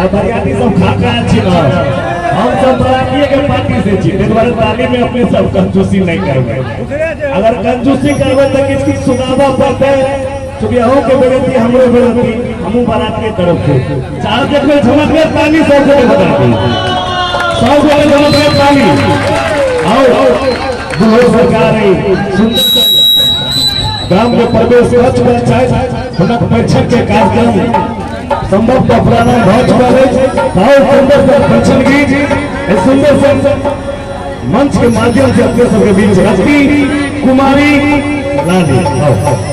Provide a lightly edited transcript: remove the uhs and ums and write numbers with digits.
आइ बरियाती सब खा के आयल छी ने, हम सब बरातिये के पार्टी से छी, ताहि दुआरे ताली में अपने सब कंजूसी नहीं करबै। अगर कंजूसी करबै तऽ किछु किछु सुनाबऽ पड़तै, चूँकि अहूँ के बेइज्जती हमरो बेइज्जती, हमहूँ बारात के तरफ से चार देखबै। झमकगर ताली सब गोटे बजा दी, सब गोटे झमकगर ताली। आओ दुहो सरकार है सुंदर गाम के प्रवेश कऽ चुकल छथि, हुनक परीक्षण के कार्यक्रम संभवतः प्रारंभ भऽ चुकल अछि। आओ सुंदर सन परीक्षण गीत एहि सुंदर सन मंच के माध्यम से अपने सबके बीच रखती कुमारी रानी। आओ।